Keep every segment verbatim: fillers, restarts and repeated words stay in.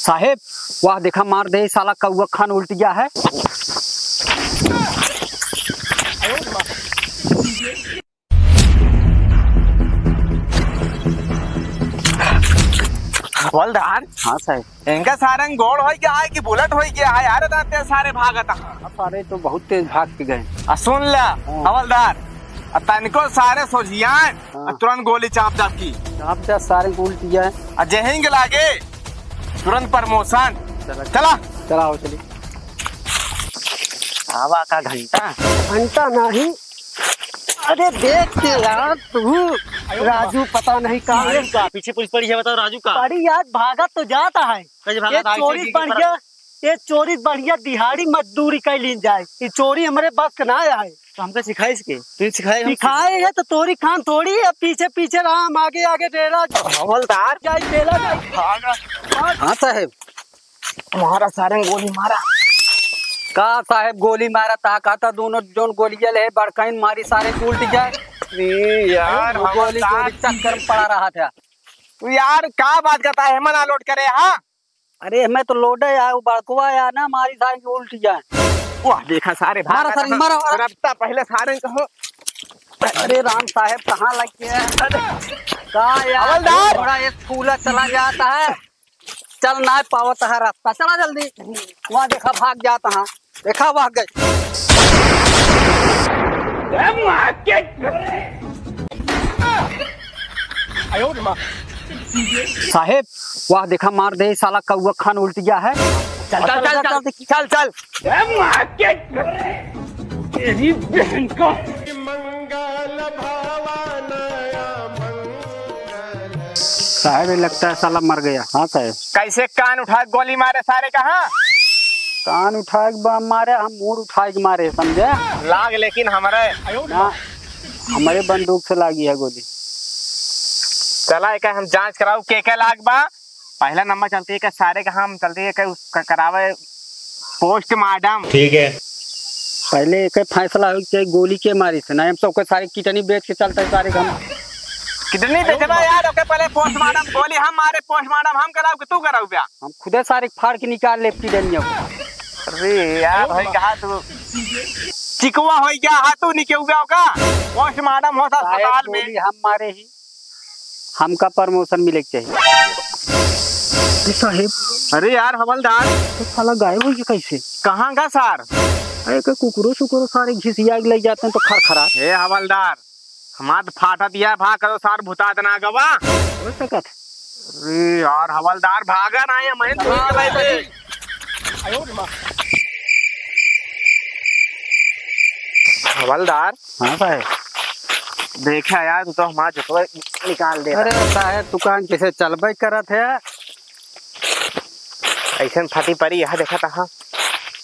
साहेब, वाह, देखा, मार दे साला कौआ खान उल्टिया है। हवलदार। हाँ साहेब। इनका सारे गोड़ होइ गया है कि बुलेट होइ गया है यार, दाते सारे भागत हैं। अब सारे तो बहुत तेज भाग के गए। आ सुन ला, हाँ। हवलदार, आ तनिको सारे सोझियान, हाँ। आ तुरंत गोली चाप जात की। चाप जा सारे गोली दिया है। आ जेहिंग लागे, तुरंत प्रमोशन। चला। चला। चला, आओ, चलिए। आवा का घंटा? घंटा नहीं। अरे देख के यार, तू राजू पता नहीं कहाँ है। राजू का? पीछे पुलिस पड़ी है, बताओ राजू का? पड़ी यार, भागत तो जाता है। कैसे भागत? ये आगे चोरी से बढ़िया, ये चोरी बढ़िया दिहाड़ी मजदूरी कर लीन जाए। ये चोरी हमरे बस का ना है। तो हमका सिखाइस के? तू सिखाए, हम सिखाए है तो तोरी खान थोड़ी है, पीछे पीछे राम, आगे आगे डेरा। हवलदार। क्या डेरा जाए? भागा। हाँ साहेब। मारा सारे गोली मारा। का साहेब गोली मारा? ता कहता दोनों जोन गोलियां ले बड़काइन मारी सारे उल्ट जाए। ए यार, गोली हवलदार गोली चक्कर में पड़ा रहा था। तू यार का बात करता है, मना लोड करे, हाँ? अरे मैं तो लोडे आया, वो बड़कवा आया ना, मारी सारे उल्ट जाए। वाह, देखा सारे मारा भागा सारे, था। मारा, मारा। रफ्ता पहले सारे कहो। अरे राम साहेब, कहाँ लग गया? का यार, हवलदार! थोड़ा एक फूला चला जाता है। चल ना पावत है रास्ता, चला जल्दी। वहाँ देखा भाग जाता है, देखा भाग गए। साहेब, वाह देखा मार दे साला कौआ खान उल्टिया है। चल, चल, चल, चल, चल, चल। तेरी बहन का। साहेब, ये लगता है साला मर गया। हाँ साहेब। कैसे कान उठा के गोली मारे सारे का, हाँ? कान उठा के बा-, मारे, हम मूड़ उठा के मारे, समझे? लाग लेकिन हमरे। ना, हमरे बंदूक से लागी है गोली। चला, एका हम जांच कराऊ, के के लाग बा। पहला नंबर चलती है कि सारे का हम चलती है कि उसका करावे पोस्टमार्टम। ठीक है। पहले एक फैसला हो कि गोली के मारी से, नहीं हम सबके सारे किडनी बेच के चलता है सारे का हम। किडनी बेचबा यार, ओके पहले पोस्टमार्टम, गोली हम मारे, पोस्टमार्टम हम कराऊ कि तू कराऊ बे? हम खुदे सारे फाड़ के निकाल ले किडनिया को। अरे यार भाई, कहा तू चिकवा हो गया, हाँ तू निकल गया का? पोस्टमार्टम होता सारे अस्पताल में। गोली हम मारे ही। हमका प्रमोशन मिले के चाहिए। ए साहेब। अरे यार हवलदार। तो साला गायब होइ गया कैसे? कहाँ का सार? अरे, कोई कुकुरो सुकुरो सारे घिसिया के ले जाते हैं तो खरखरा। हे हवलदार, हमार फाटा दिया, भाग करो सार, भुता इतना गवा। हो सकत। अरे यार हवलदार, भागा ना, ये मैं तो चला भाई भाई। हवलदार। हाँ साहेब। देखा यार, तू तो हमार जतवा निकाल दे। अरे साहेब, दुकान कैसे चलबे करत है? ऐसन फटी परी यहाँ देखा था, हाँ।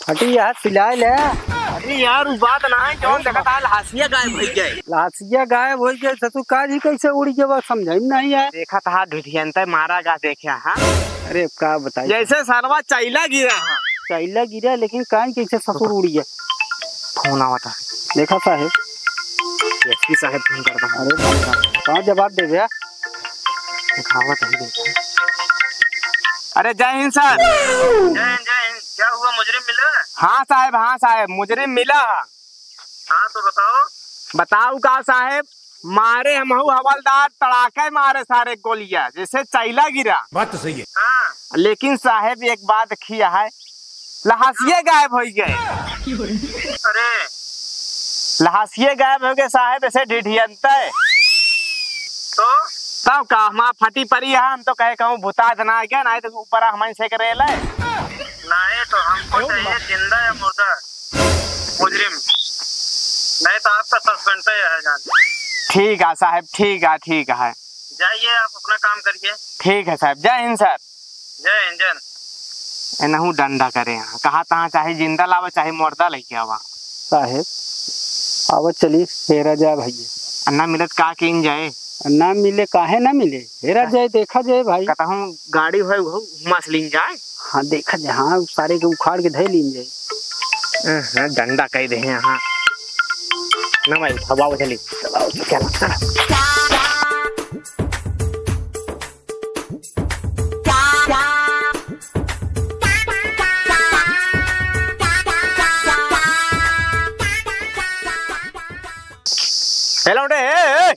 फटी यहाँ सिलाई ले। अरे यार, उ बात ना है, जौन देखा था, लहासिया गायब होइ गए। लहासिया गायब होइ गए, ससुर का जी कैसे उड़ी गए, बस समझ में नहीं आए। देखा था, ढिढियंते मारा गा, देखा, हाँ। अरे का बताई। जैसे सरवा चैला गिरा है। चैला गिरा, लेकिन काहे कैसे ससुर उड़ी गया। फोन आवत है। देखा साहेब। एसपी साहेब फोन करता है। अरे बाप रे, कहाँ जवाब देबे? देखावत है, देखा। अरे जय हिंद सर। जय हिंद, जय हिंद। क्या हुआ, मुजरिम मिला? हाँ साहेब, हाँ साहेब, मुजरिम मिला। हाँ तो बताओ। बताऊ का साहेब, मारे हमहू हवलदार, तड़ाके मारे सारे गोलिया, जैसे चैला गिरा। बात तो सही है। हाँ। लेकिन साहेब एक बात खिया है, लहासिये गायब होइ गए। अरे। लहासिये गायब होइ गए साहेब, ऐसे ढिढियंते। तो? तब का, हमार फटी परी है, हम तो कहे कहूँ भुता जना गया, नहीं तो ऊपर हमारे से करे ले। नहीं तो हमको चाहिए जिंदा या मुर्दा। मुजरिम, नहीं तो आपका सस्पेंस है जान। ठीक है साहेब, ठीक है, ठीक है। जाइए, आप अपना काम करिए। ठीक है साहेब, जय हिंद सर। जय हिंद, जय हिंद। एनहू डंडा करे यहाँ, कहा तहाँ चाहे जिंदा लावे, चाहे मुर्दा लेके आवा। साहेब, आवा चली, हेरा जाए भैया। अन्ना मिलत का कीन जाए? ना मिले, काहे ना मिले? हेरा जाए, देखा जाए भाई। कतहूँ गाड़ी होए, उहू घुमा से लीन जाए। हाँ, देखा जाए, हाँ, सारे के उखाड़ के धै लीन जाए। हाँ, हाँ, डंडा कह दे हैं, हाँ। ना भाई, हवा चली। चला, चला, चला। चलो उठे, ए, ए।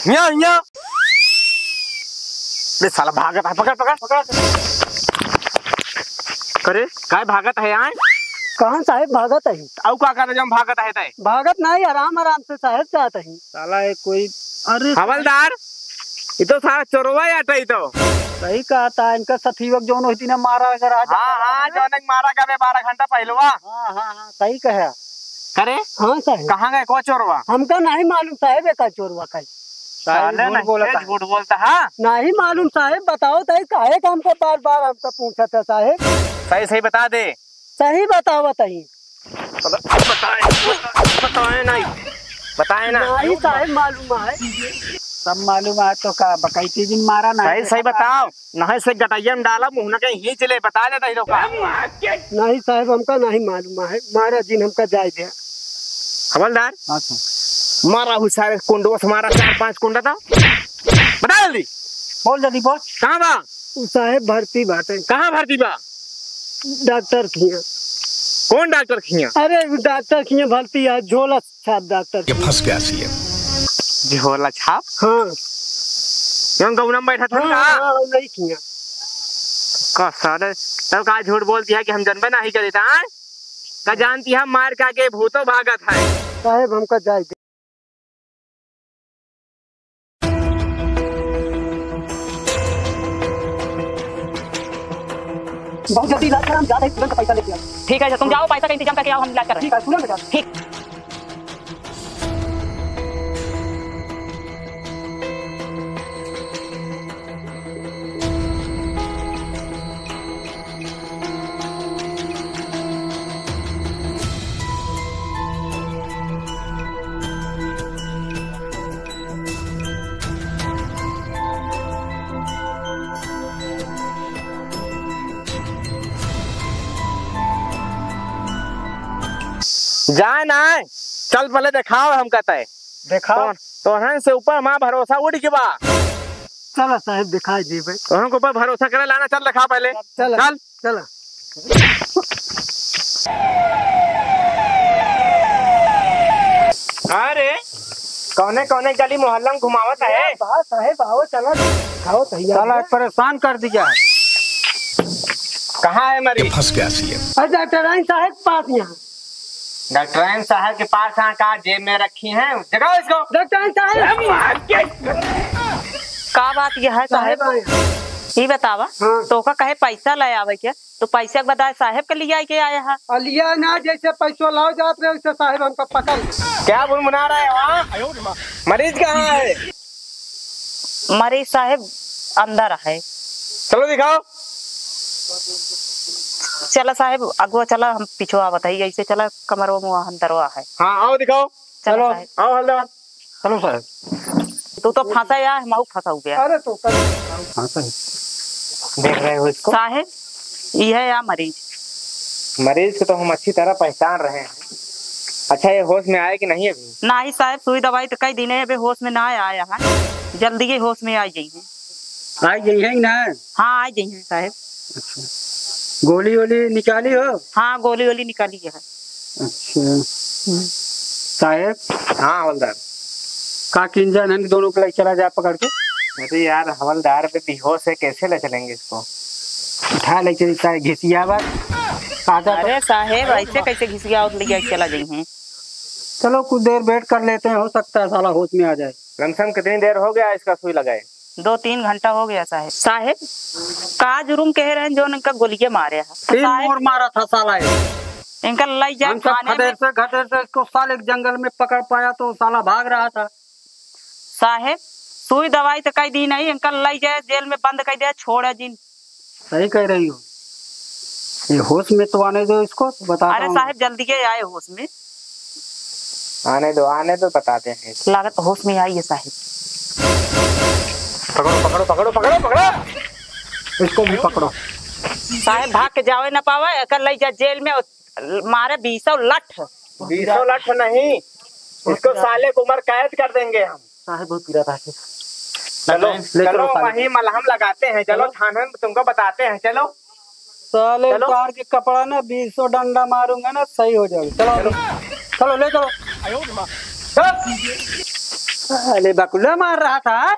हिया, हिया। बे साला भागत है, पकड़, पकड़, पकड़। अरे, काय भागत है आए? कहाँ साहेब भागत है? अउ का करत जम भागत है तय? भागत नहीं, आराम, आराम से साहेब जात है। साला है कोई। अरे हवलदार, ये तो सारा चोरवा आटा ही तो। सही कहत है, इनका सथीवक जौन उस दिन मारा अगर आज हाँ, हाँ, जौन एक मारा का बे बारह घंटा पहलवा। हाँ, हाँ, हाँ, सही कहे। करे? हाँ साहेब। कहाँ गए को चोरवा? हमका नहीं मालूम साहेब, एका चोरवा का। साहेब साले झूठ नहीं, बोलत है। झूठ बोलत है। नहीं मालूम साहेब, बताओ तो काहे का हमका बार बार हमका पूछत है साहेब? सही सही बता दे। सही बतावत ही। बताए, बताए नहीं, बताए ना। नहीं साहेब मालूम है। सब मालूम है तो का बकैती दिन मारा ना। सही सही बताओ। नहीं से गटैया में डाला, मुँह न कहीं खींच ले, बता देता ही लोग का। नहीं साहेब, हमका नहीं मालूम है, मारा जिन हमका जाए दे। हवलदार, हाँ सर। मारा हुई सारे कुंडवा से, मारा चार पांच कुंडा था। बता जल्दी। बोल जल्दी बोल। कहाँ बा? उ साहेब भर्ती बाटे। कहाँ भर्ती बा? डॉक्टर खिया। कौन डॉक्टर खिया? अरे उ डॉक्टर खिया भर्ती है, झोला छाप डॉक्टर ये खिया। फंस गया सीएम। झोला छाप? हाँ। कौन गौना में बैठा था हाँ, ना? हाँ, हाँ, नहीं किया। का साले, तब का झूठ बोलती है कि हम जनबे नहीं करे था, हाँ? का जानती है मार के आगे भूतो भागत है। साहेब हमका जाए दे। बहुत जल्दी इलाज करा, हम जा रहे हैं, तुरंत पैसा लेके आओ। ठीक है, तुम जाओ, पैसा का इंतजाम करके आओ, हम इलाज कर रहे हैं। ठीक है, तुरंत जाओ। ठीक। जाए ना, चल पहले देखाओ हमका तय। देखाओ। तो, तोहन से ऊपर हमार भरोसा उठ के बा। चला साहेब, दिखाई देबे। तोहन के ऊपर भरोसा करे लाना, चल देखाओ पहले। चला, चल। चला। अरे, कौने कौने गली मोहल्ला में घुमावत है? बा साहेब, आओ, चला, दिखाओ, सही साला है। परेशान कर दिया है। कहाँ है मरीज? ये फंस गया सीएम। अरे, डॉक्टराइन साहेब के पास यहाँ। डॉक्टराइन साहेब के पास यहाँ का जेब में रखी हैं? जगाओ इसको। डॉक्टराइन साहेब। अरे मार के। का बात यह है साहेब? साहेब आए। ई बतावा, हाँ। तोका कहे पैसा ले आवे के, तो पैसा के बजाय साहेब के लिया के आया है। अलिया ना, जैसे पैसो लाओ जात रहे, वैसे साहेब हमका पकड़ ले। क्या बुनबुना रहे हो, हाँ? मरीज कहाँ है? मरीज साहेब अंदर है। चलो दिखाओ। चला साहेब, अगुआ चला, हम पीछे आवत है, ऐसे चला, कमरवा में वहाँ अंदरवा है। हाँ, आओ दिखाओ। चलो चलो, साहेब। आओ हवलदार। चलो साहेब। तू तो फंसा या, हम फंसा हो गया। अरे तो कर। हाँ साहेब। देख रहे हो इसको? साहेब, ये है या मरीज। मरीज को तो हम अच्छी तरह पहचान रहे हैं। अच्छा, ये होश में आए कि नहीं अभी? नहीं साहेब, सुई दवाई तो कई दिन है, अभी होश में ना आया है, जल्दी ही होश में आ जाइए। आ गई है ना? हाँ, आ गई है साहेब। अच्छा, गोली वोली निकाली हो? हाँ, गोली वोली निकाली है। अच्छा। हम्म। साहेब। हाँ हवलदार। का किंजन है, दोनों के लिए चला जाए पकड़ के? अरे यार हवलदार, अभी बेहोश है, कैसे ले चलेंगे इसको? उठा ले चली साहेब, घिसियावा। आधा तो अरे साहेब, ऐसे कैसे घिसिया और ले चला जाई हैं? चलो कुछ देर wait कर लेते हैं, हो सकता है साला होश में आ जाए। लमसम कितनी देर हो गया इसका सुई लगाए? दो तीन घंटा हो गया साहेब। साहेब, का जुर्म कहे रहे जो इनका गोलिये मारे है? तीन साहेब, मोर मारा था साला ये। इनका लई जाए हम सब थाने खदेर में। से, खदेर से इसको साले के जंगल में पकड़ पाया तो साला भाग रहा था। साहेब, सुई दवाई तो कई दी नहीं, इनका लई जाए जेल में बंद कर दिया, छोड़ा जिन। सही कह रही हो। ये होश में तो आने दो इसको, तो बताता अरे हूँ। साहेब, जल्दी के आए होश में। आने दो, आने दो, बताते हैं। लागत होश में आई है साहेब। पकड़ो, पकड़ो, पकड़ो, पकड़ो, पकड़ो। इसको भी पकड़ो। साहेब भाग के जावे ना पावे, एकर लई जा जेल में, मारे बीसों लठ। बीसों लठ नहीं, इसको साले को उम्र कैद कर देंगे हम। साहेब बहुत पीरा था। चलो, ले चलो चलो, साले। वहीं मलहम लगाते हैं, चलो चलो। थाने में तुमको बताते हैं, चलो। साले चलो। उतार के कपड़ा ना, बीसों डंडा मारूंगा ना, सही हो जाओगे। चलो, चलो। चलो, ले चलो। अरे बकुला मार रहा था।